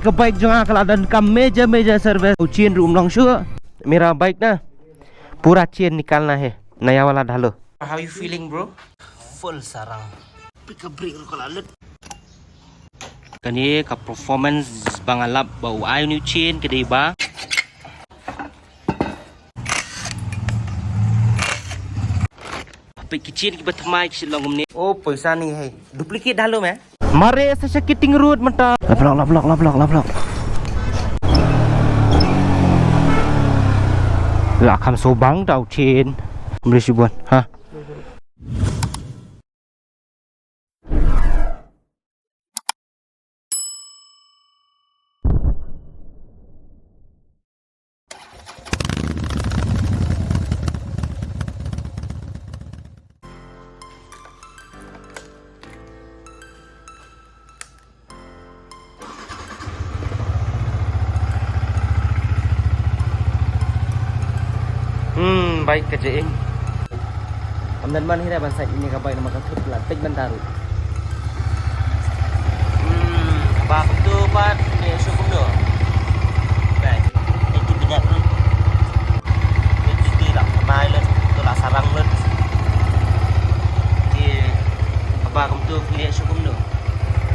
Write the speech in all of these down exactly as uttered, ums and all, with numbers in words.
Ka bike jong nga ka la donkam major major service. U chain ruh um long shuh. Mera bike na pura chain nikalna hai, naya wala dhalo. How you feeling, bro? Full sarang. Pika brake ruh ka la lut. Kane ka performance ba nga lap ba u ai u chain ka dei ba Peit ki chain kiba thymmai ki shu long kumne. Oh, poisa ni hai. Duplicate dah lo me. Mare sa sha Kiting Road mynta. Laplok, laplok, laplok, laplok. La kham sobang tau chain. Beli shibun. Ha. Hmm, bike ka jing. Am dan man hi ra ban sait ine ka bike namar ka thut la peit ban taru. Hmm, ba kumtu pat ne shu kumno. Bike. Itu bidap ni. Itu ti la mai lut, tu la sarang lut. Ti ba kumtu ne shu kumno.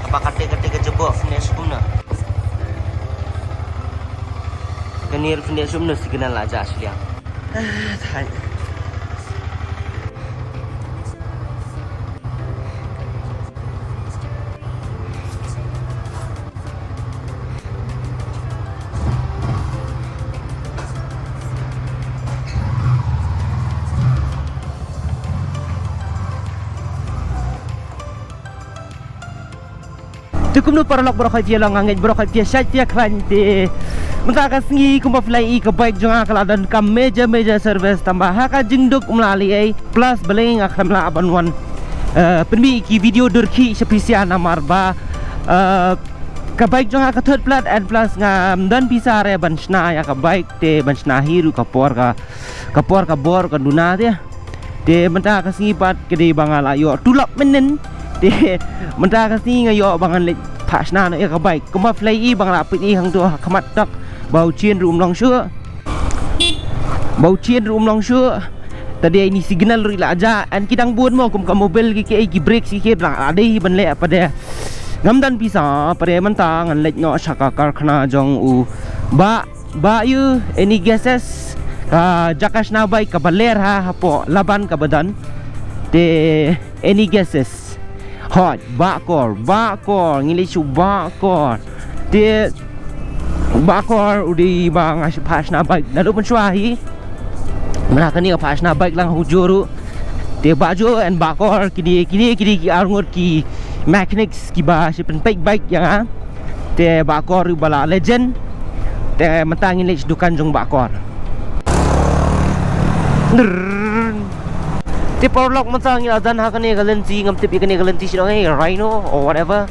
Ba kate kate ka jebok ne shu kumno. Kane ruh pyndiah shuh mynno signal la jah shiliang. Ah, thait. Te kumno paralok baroh khoit phi ïa long, nga ngeit baroh khoit phi ïa shait phi ïa khlaiñ te. Mynta ka sngi kumba phi la ïohi ka bike jong nga ka la donkam major major service tangba ha ka jingduk ym lah lei ei plus balei nga khlem lah ban wan, eh, pynmih ki video dur khih sha phi sha namar ba, eh, ka bike jong nga ka thut palat and plus ngam don pisa re ban shna ïa ka bike te ban shna hi ruh ka por ka, ka por ka bor ka duna te. Te mynta ka sngi pat ka dei ba nga la ïoh tulop mynnin. Te mynta ka sngi nga ïoh ba ngan leit phah shna noh ïa ka bike. Kumba phi la ïohi ba nga la pynïoh hangto ha khmat tok ba u chain ruh um long shuh. Ba u chain ruh um long shuh. Te dei ine signal ruh i la jah. And ki dang bun mo kum ka mobile ki kiei ki brake ki kiei ba la dei ban leh pat de. Ngam don pisa pat de mynta ngan leit noh sha ka karkhana jong u Bah Bah ïa any guesses? Ka jaka shna bike kaba ler ha hapoh Laban kaba don. Te any guesses? Hooid, Bah Kor, Bah Kor, ngi leit shu Bah Kor. Te Bah Kor u dei ba nga shu phah shna bike naduh mynshuwa hi. Mynta kane ka phah shna bike lang ha u Joe ruh. Te Bah Joe and Bah Kor kine kine kine ki arngut ki mechanics kiba shu pynpeit bike ïa nga. Te Bah Kor ruh ba la legend. Te mynta ngin leit sha dukan jong Bah Kor. Drrrr. Te paralok mynta ngi la don ha kane ka lynti, ngam tip ïa kane ka lynti shuh ngi, Rhino or whatever.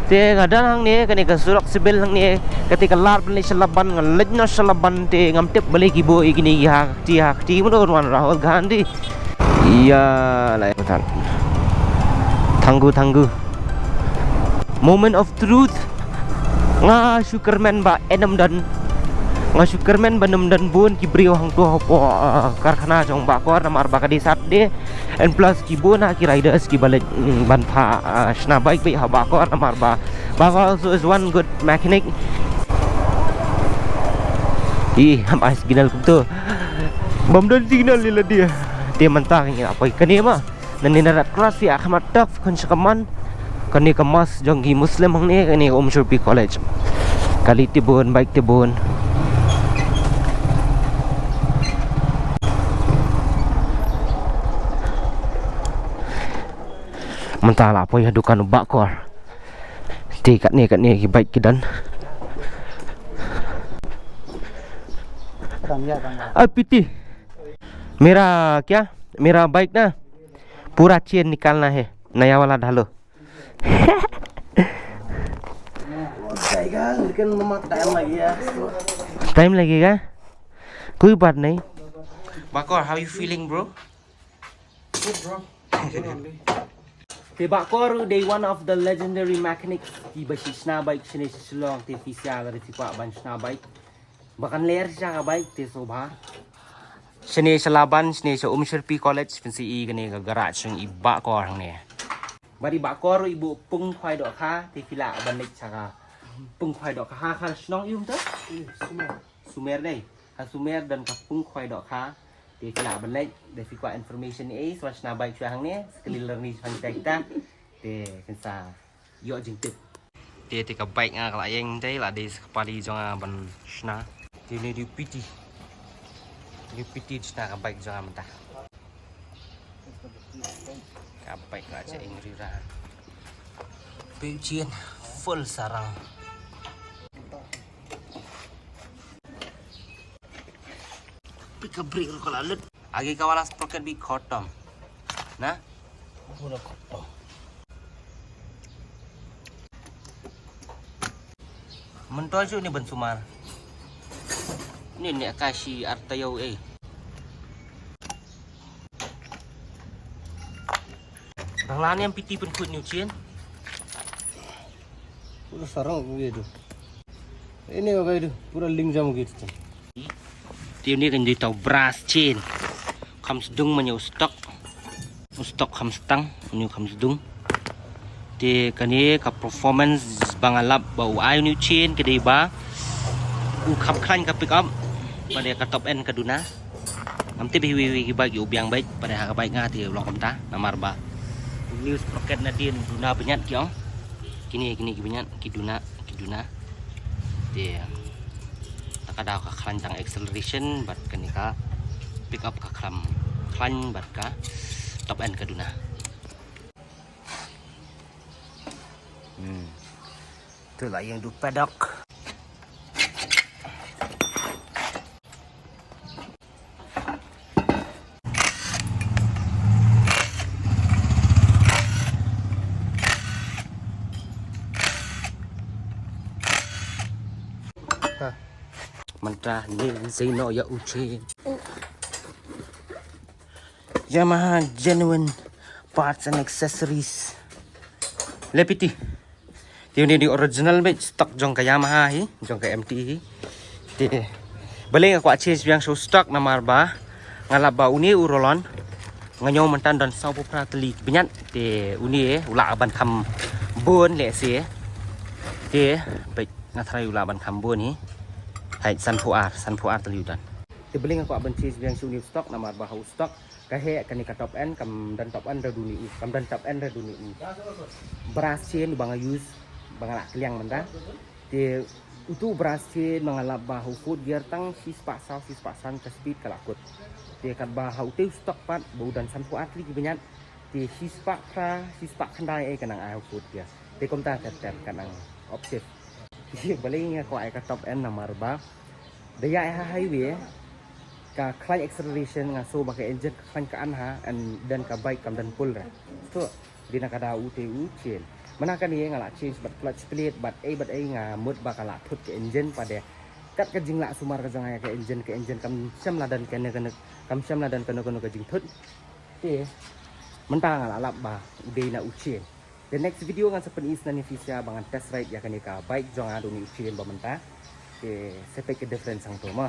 Te nga don hangne kane ka surok civil hangne, kata ka lad ban leit sha Laban, nga leit noh sha Laban te ngam tip balei ki buh ïa kine ki ha kti ha kti, mano wan Rahul Gandhi. Ïa, lai matan. Thanggu, thanggu. Moment of truth. Nga shu kyrmen ba yn ym don. Nga shu kyrmen ba ym don bun ki briew hangto hapoh, uh, karkhana jong Bah Kor namar ba ka dei Saturday. And plus ki bun ha ki riders kiba leit, mm, ban phah, uh, shna bike beit ha Bah Kor namar ba Bah Kor also is one good mechanic. Ih, ham ai signal kumto. Bym don signal ïa lade. Te mynta ngi ïa poi kane ma. Nangne na Red Cross ïa khmat tok khun sha kaman. Kane ka mosque jong ki Muslim hangne, kane ka Umshurpi College. Kali te bun, bike te bun. Mynta la poi ha dukan u Bah Kor. Te katne katne ki bike ki don. Tang ya, tang ya. Ar piti. Mera kya? Mera bike na pura chain nikalna hai. Naya wala dhalo. Time lagega? Koi baat nahi. Bah Kor, how you feeling, bro? Good, bro. Good only. Te Bah Kor u dei one of the legendary mechanics kiba shna bike shane sha Shillong, te phi sa lada phi kwah ban shna bike ba kan ler sha ka bike te sngewbha. Shane sha Laban, shane sha Umshyrpi College, phin sa ïohi kane ka garage jong i Bah Kor hangne. Bad i Bah Kor i buh pung khwai dohkha, te phi lah ban leit sha ka pung khwai dohkha ha ka shnong i um te? Sumer. Sumer dei. Ha Sumer don ka pung khwai dohkha. Te phi lah ban leit, da phi kwah information eh, shuwa shna bike shuwa hangne, sa kylli lyrni shuwa kita kita. Te phin sa ïoh jingtip. Te te ka bike nga ka la ïeng te la dei sa ka pali jong nga ban shna. Te une u piti. Une u piti shna ka bike jong nga mynta. Ka bike ka jia ing rira. Pei u Chien full sarang. Pika brake ruh ka la lut. Agi ka wala sprocket bi khotom. Na? Pura khotom. Mynta shu ni ban sumar. Ni ne ka shi artayau eh. Dang lane em piti pynkut ni u Chien. Pura sarang gitu. Ini oke itu, pura lingjam gitu. Te une kan dei tau brass chain. Kham sdung mane u stock. U stock kham stang, une kham sdung. Te kane ka performance ba nga lap ba u ai une u Chien ka dei ba u kham khlaiñ ka pick up. Ba dei ka top end ka duna. Ngam tip hi wi wi ki bike u biang bike, ba dei ha ka bike nga te u long kumta namar ba une u sprocket na dien duna bniat ki ong. Kine kine ki bniat ki duna ki duna. Te ta ka daw ka khlaiñ tang acceleration bad kane ka pick up ka kham khlaiñ bad ka top end ka duna. Hmm. Tu lah yang du paddock. Mynta ne zai no ya uche. Yamaha genuine parts and accessories. Lepiti. Te une di original bad stock jong ka Yamaha hi, jong ka M T hi. Te balei nga kwah change biang shu stock namar ba nga lap ba une u Roland nga ñiew mynta don sawphew phra tylli ki bniat. Te une u lah ban kham bun lehse. Te bad nga tharai u lah ban kham bun hi. Hai sanphew ar, sanphew ar tylli u don. Te balei nga kwah ban change biang shu une u stock namar ba ha u stock ka heh kane ka top end, kam don top end re duni u, kam don top end re duni u. Brass chain ba nga use ba nga lah kylliang mynta. Te utu brass chain ba nga lap ba ha u fourth gear tang shispah saw shispah san ka speed ka lah kut. Te katba ha ute u stock pat ba u don sanphew ar tylli ki bniat. Te shispah phra shispah khyndai eh ka nang ai ha u fourth gear. Te kumta ter ter ka nang optive. Balei nga kwah ai ka top end namar ba da ïa ha highway ka khlaiñ acceleration nga sngew ba ka engine ka khlaiñ ka an ha, and then ka bike kam don pull re. To dei na ka daw ute u chain. Mynta kane nga lah change bad clutch plate bad ei bad ei nga mut ba ka lah thut ka engine pat de. Kat ka jinglah sumar ka jong nga ïa ka engine, ka engine kam shym la don kane kane, kam shym la don kane kane ka jingthut. Te mynta nga lah lap ba u dei na u chain. The next video ngan sa pyni sha phi sha ba ngan test ride ïa kane ka bike jong nga da une u chain ba mynta. Te sa peit ka difference hangto mo.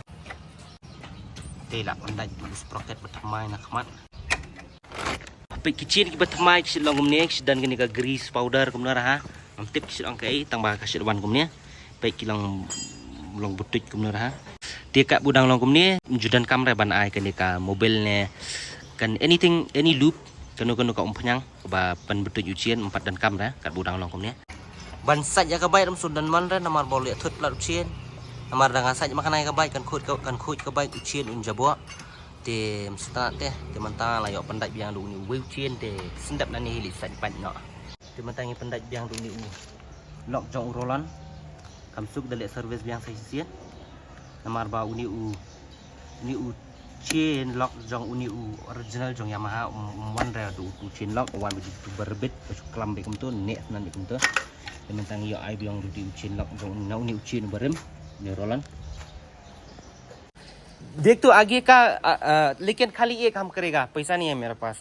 Te lah ban dait u sprocket ba thymmai na khmat. Peit ki chain kiba thymmai ki shu long kumne, ki shu don kane ka grease powder kumne ra ha. Ngam tip ki shu long kaei tang ba ka shu wan kumne. Peit ki long long butut kumne ra ha. Te katba u dang long kumne, ju donkam re ban ai kane ka mobil ne kan anything, any lube, kano kano ka umphniang kaba pynbutut u chain, ym pat donkam re katba u dang long kumne. Ban sait ïa ka bike ym shu don man re namar ba u leh thut palat u chain. Namar da nga sait ma kane ka bike kan khuid ka, kan khuid ka bike u chain un jaboh. Te ym shu tang te, te mynta la ïoh pyndait biang da une uwei u chain te sngewdep nangne hi leit sait pat noh. Te mynta ngi pyndait biang da une u lock jong u Roland. Kam suk da leh service biang sa shisien. Namar ba une u, une u chain lock jong une u original jong Yamaha um, um wan re da u chain lock, u wan ba ju ba rebit ba ju klam beit kumto, ne nan beit kumto. Te mynta ngi ïoh ai biang da une u chain lock jong une, une u chain uba rim, une Roland. देख तो आगे का, अ, अ, लेकिन खाली एक हम करेगा, पैसा नहीं है मेरे पास।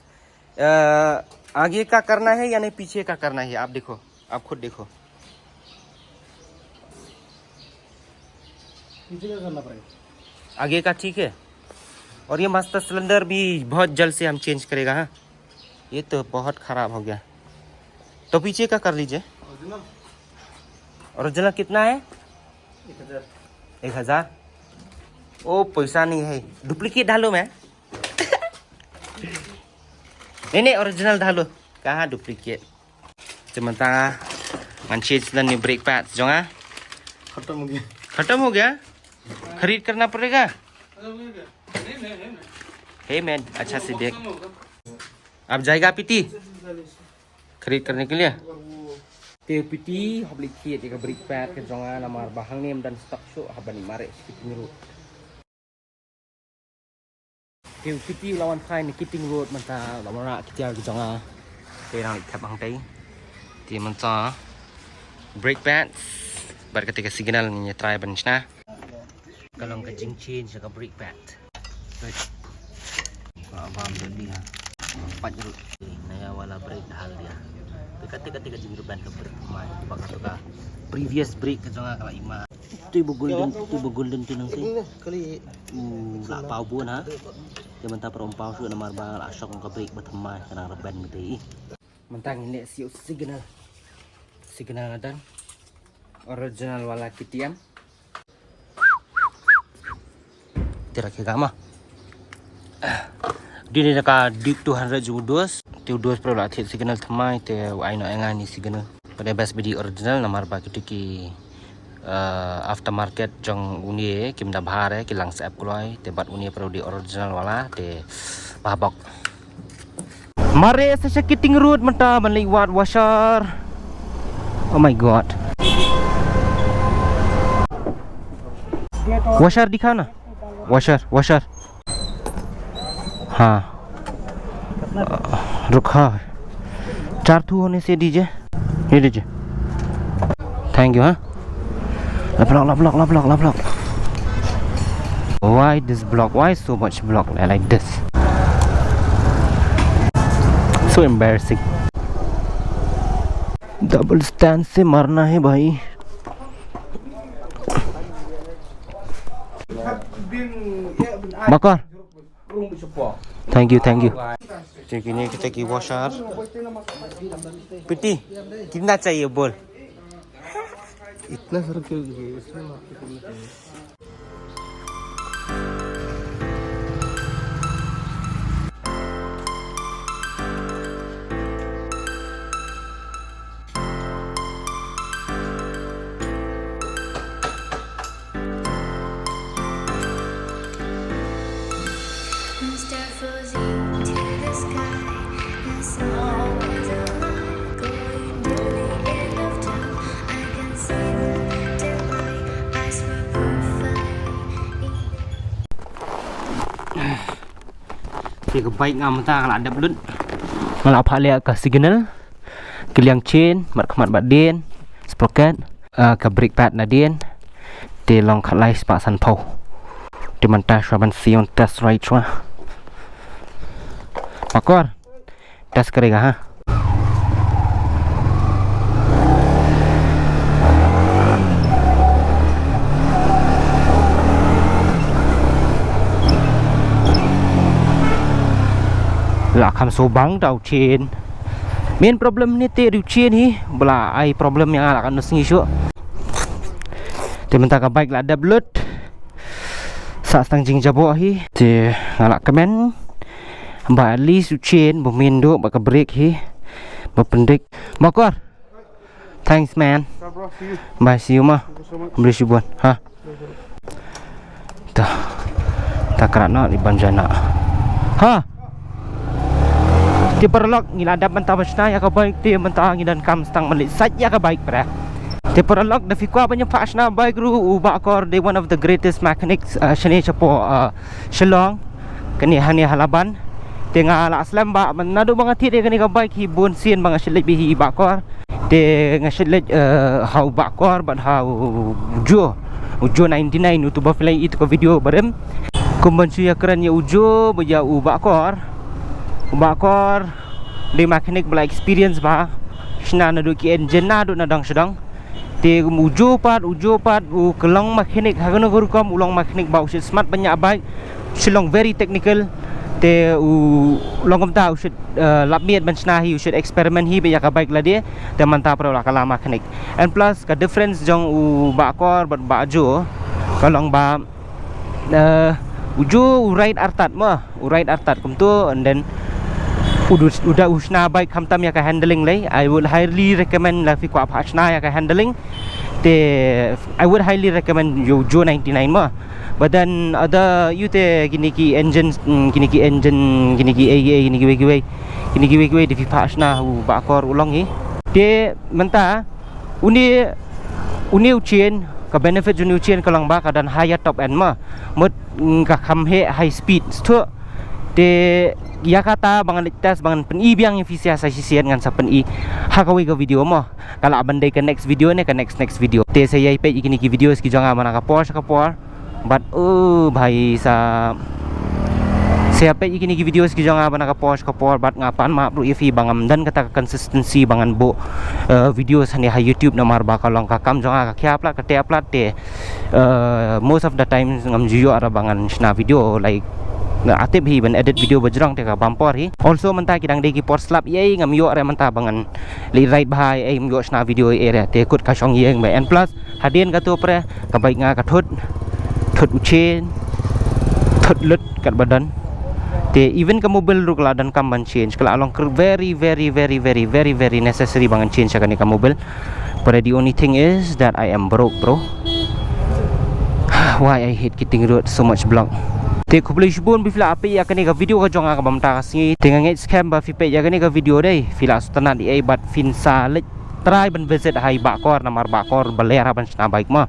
अ, आगे का करना है या नहीं, पीछे का करना है? आप देखो, आप खुद देखो। पीछे का करना पड़ेगा। आगे का ठीक है। और ये मास्टर सिलेंडर भी बहुत जल्द से हम चेंज करेगा। हाँ, ये तो बहुत खराब हो गया। तो पीछे का कर लीजिए। ओरिजिनल ओरिजिनल कितना है? एक हजार। एक हजार। ओ, पैसा नहीं है, डुप्लीकेट डालो मैं। नहीं नहीं, ओरिजिनल डालो। कहाँ डुप्लीकेट? Te mynta ngan change na ni brake pad jong nga. खत्म हो गया। खत्म हो गया? खरीद करना पड़ेगा। हे मैन, अच्छा से देख। आप जाएगा पीटी खरीद करने के लिए? Te piti hap leit thied ïa ka brake pad ka jong nga namar ba hangne ym don stock shuh haba ngi mareh sha Keating Road. Te piti la wan phai na Keating Road mynta la wan rah ki tiar ki jong nga. Te nang leit thep hangtei. Te mynta brake pad bad kata ka signal ngin ïa try ban shna. Ka long ka jingchange ka brake pad. Right. Ka bam jodi ha. Pat jodi. Naya wala brake hal dia. Te kata kata ka jingrben ka brake mai. Ba kata ka previous brake ka jong nga ka la ima. Te ba golden, te ba golden te nang te. Ini kali. U la paw bun ha. Te mynta para um paw shu namar ba la shock ka brake ba thymmai ka nang rben te. Mynta ngin leh siu signal. Signal na dan. Original wala K T M. Te rakhe kama. Dini na ka Duke two hundred ju dos. Te u dos pro la thied signal thymmai te u ai noh ïa nga ni signal. Pynban best bidi original namar ba kito ki, eh, aftermarket jong une kim da bha re, ki lang sep kloi te bad une pro di original wala te ba bok. Mare sa sha Keating Road mynta ban leit wad washer. Oh my god. Washer dikhana. Washer, washer. हाँ। रुक, हाँ। चार थू होने से दीजिए। ये लीजिए। Thank you, हाँ। Block, block, block, block, block, block. Why this block? Why so much block like this? So embarrassing. Double stand से मारना है भाई। Bakor. Thank you, thank you. Thank you, ni kita ki washer. Piti, kitna chahiye bol? इतना सारा क्यों? Te ka bike nga mynta nga la dep lut. Nga la phah leh ka signal, ki liang chain, mat khmat bad dien, sprocket, ah, ka brake pad na dien. Te long khatlai spah sanphew. Te mynta shuwa ban siew test ride shuwa. Bakor. Test करेगा, हाँ। La kham sngewbang da u chain. Main problem ni te da u chain hi ba la ai problem ïa nga la kan sngi shuh. Te mynta ka bike la dep lut. Sa tang jingjaboh hi. Te nga la kmen ba at least u chain ba mynduh ba ka brake hi ba pyndik. Bakor. Thanks man. Bye, see you ma. Bless you bon. Ha. Ta. Ta krat na di ban jana. Ha. Te paralok ngi la dep mynta ba shna ïa ka bike te mynta ngi donkam stang ban leit sait ïa ka bike para. Te paralok da phi kwah ban ïa phah shna bike ruh u Bah Kor dei one of the greatest mechanics, uh, shane shapoh, uh, Shillong. Kane hane ha Laban. Te nga la slem ba naduh ba nga thied ïa kane ka bike hi bun sien ba nga shait leit bad hi Bah Kor. Te nga shait leit, eh, ha u Bah Kor bad ha u Joe. U Joe ninety nine utu ba phi la ïohi ïa ka video barim. Kum ban shu ïakren ïa u Joe bad ïa u Bah Kor. U Bah Kor Dei mechanic ba la experience ba shna naduh ki engine naduh na dong sha dong. Te u Joe pat, u Joe pat, u ka long mechanic, ha kano ka rukom u long mechanic ba u shait smat ban ñiah bike, u shait long very technical. Te u long kumta u shait, eh, lap miet ban shna hi, u shait experiment hi bad ïa ka bike lade. Te mynta pat u la kylla mechanic. And plus ka difference jong u Bah Kor bad Bah Joe ka long ba, eh, u Joe u ride artat mo, u ride artat kumto, and then u du-, u da u shna bike khamtam ïa ka handling lei. I would highly recommend la phi kwah phah shna ïa ka handling. Te I would highly recommend ïa u Joe ninety-nine mo. But then other ïa te kine ki engine, mm, kine ki engine, kine ki ei ei, kine kiwei kiwei, kine kiwei kiwei dei phi phah shna u Bah Kor u long hi. Te mynta une, une u chain, ka benefit jong une u chain ka long ba ka don higher top end mo. Mut, mm, ka kham heh high speed shuh. Te ïa kata ba ngan leit test, ba ngan pyni biang ïa phi sha shisien, ngan sa pyni ha kawei ka video mo. Ka lah ban dei ka next video ne ka next next video. Te sa ïai peit ïa kine ki videos ki jong nga ba na ka por sha ka por. Bad, oh bhai sahib, sa ïa peit ïa kine ki videos ki jong nga ba na ka por sha ka por, bad nga pan map ruh ïa phi ba ngam don kata ka consistency ba ngan buh, eh, videos hangne ha YouTube namar ba ka long ka kam jong nga ka khia palat ka teh palat te, eh, most of the time ngam ju ïoh ruh ba ngan shna video, like, nga tip hi ban edit video ba jrong te ka bam por hi. Also mynta ki dang dei ki por slap ïa, ngam ïoh ruh mynta ba ngan leit ride bha ïa, ngam ïoh shna video ïa ruh te kut ka shong ïeng ba. And plus hadien kato pat ka bike nga ka thut, thut u chain, thut lut katba don. Te even ka mobil ruh ka la donkam ban change, ka la long kyrpang very very very very very very necessary ba ngan change ïa kane ka mobil. But the only thing is that I am broke, bro. Why I hate Kiting Road, so much block. Te khublei shibun ba phi la peit ïa kane ka video ka jong nga kaba mynta ka sngi. Te nga ngeit skhem ba phi peit ïa kane ka video dei phi la sngewtynnat ïa, bad phin sa leit try ban visit ha i Bah Kor namar Bah Kor ba leh ruh ban shna bike mo.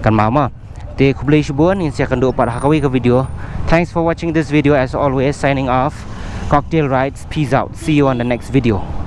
Kan ma ma. Te khublei shibun, ngin sa ïakynduh pat ha kawei ka video. Thanks for watching this video as always. Signing off. Cocktail Rides, peace out. See you on the next video.